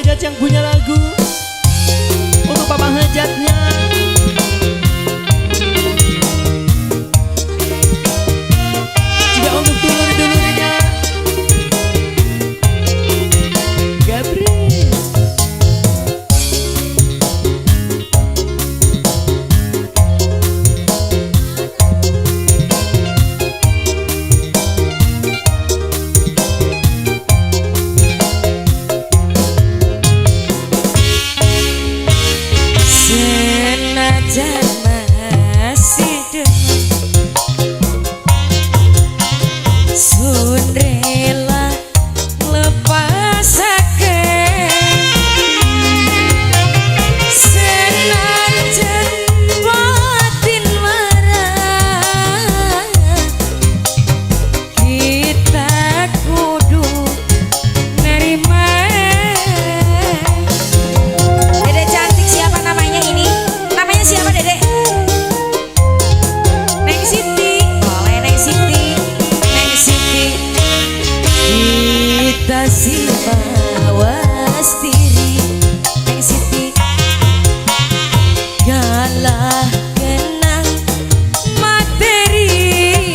Hajat yang punya lagu, untuk Papa Hajatnya. Juga untuk dulur-dulurnya. Gabriel. Senajan masih demam, sun rela lepasake. Senajan batin marah, kita kudu nerima. Dede cantik, siapa namanya ini? Namanya siapa, Dede? Neng Siti. Boleh Neng Siti. Neng Siti. Kita si mawas diri. Neng Siti. Galah kenang materi.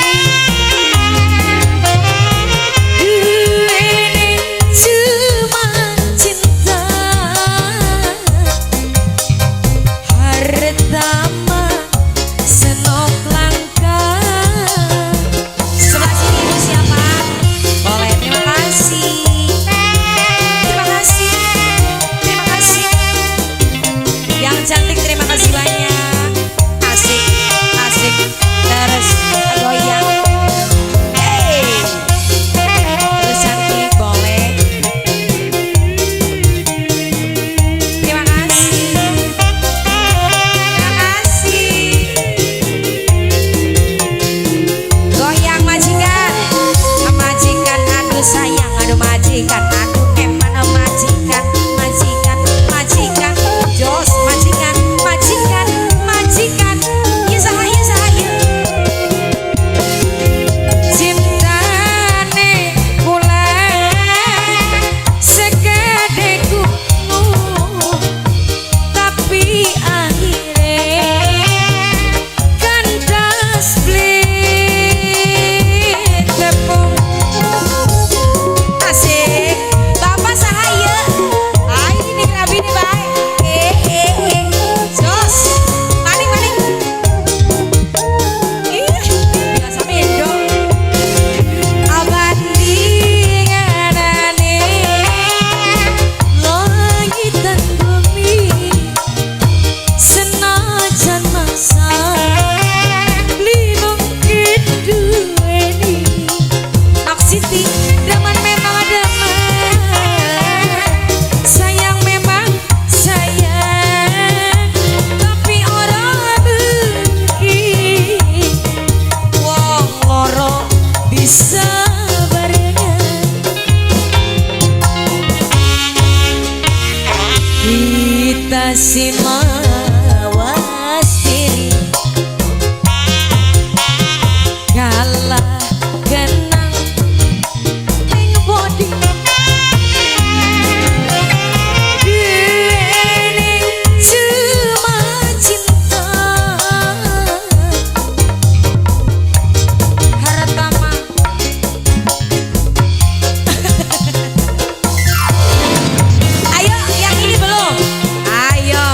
Duene cuma cinta. Harta mah senok langka. Sebelah sini ibu siapa? Boleh, terima kasih. Terima kasih. Terima kasih. Yang cantik terima kasih banyak. Asik, asik. Terus goyang. Hey. Terus cantik boleh. Terima kasih. Terima kasih. Goyang majikan. Majikan aduh sayang, aduh majikan, aduh eman majikan, majikan, majikan, jos majikan, majikan, majikan. Ya sahaya sahaya. Cintane kula segede gunung, tapi akhirnya kandas beli tepung. Asik, bapak sahaya. Ay, ini rabi nih baik. Eh eh eh, jos, maning maning. Ih, biasa bendo. Abandinganane langit dan bumi, senajan masa beli mungkin duweni. Nok Siti, demen memang demen, sayang memang sayang, tapi ora mungkin wong loro bisa barengan. Kita si mawas diri, kalah kenang ning body. Duene cuma cinta. Harta mah. Ayo, yang ini belum. Ayo.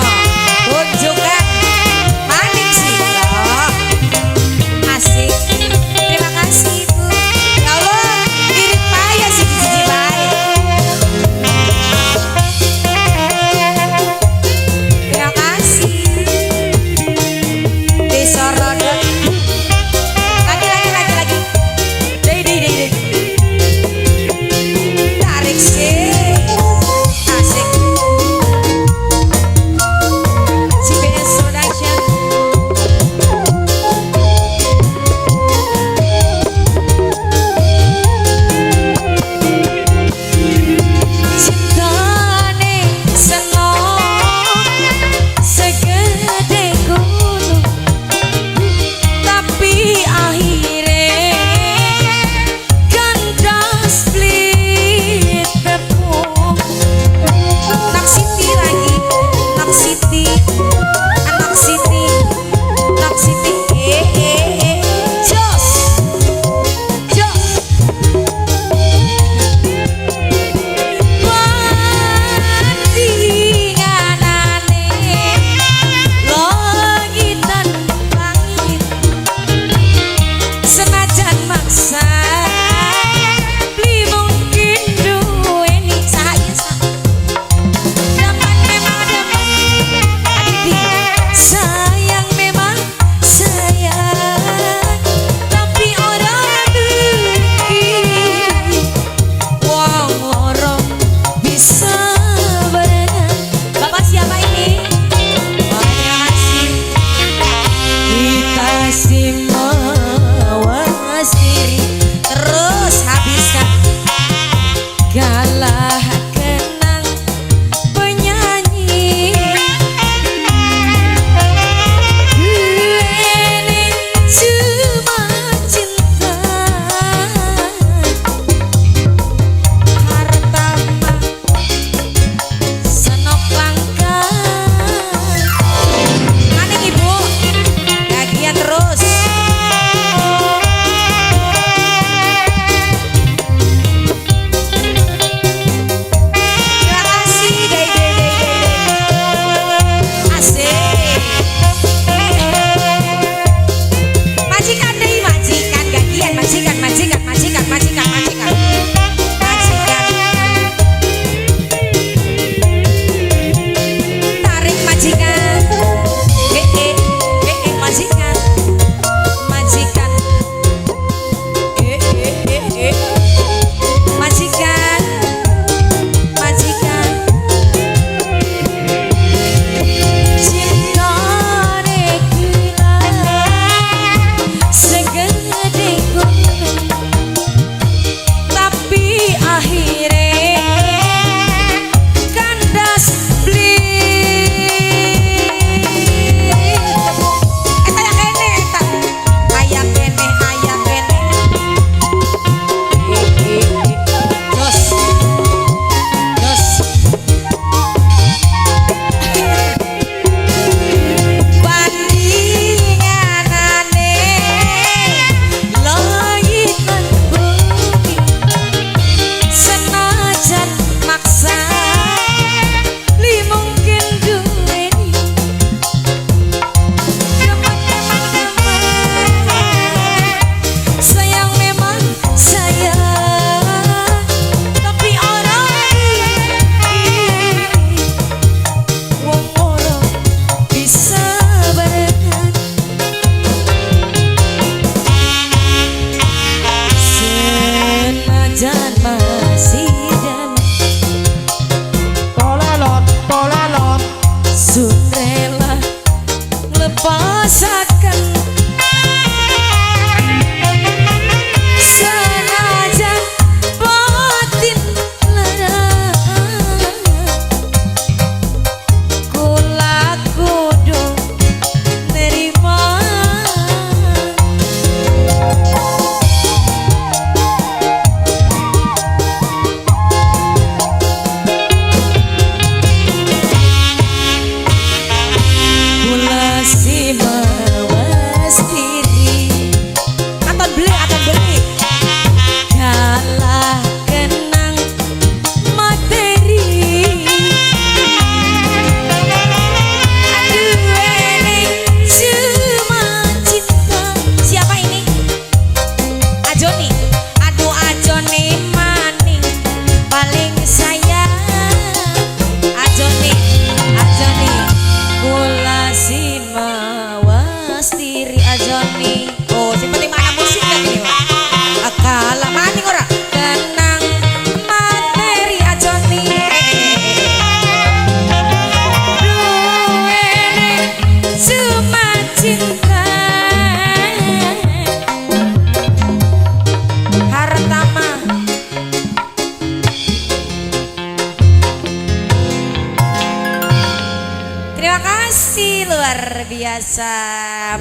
kasih luar biasa,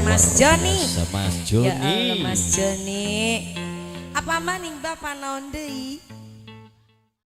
Mas Joni. Biasa, Mas Ya Joni. Allah, Mas Joni. Apa maning Bapak naon deui?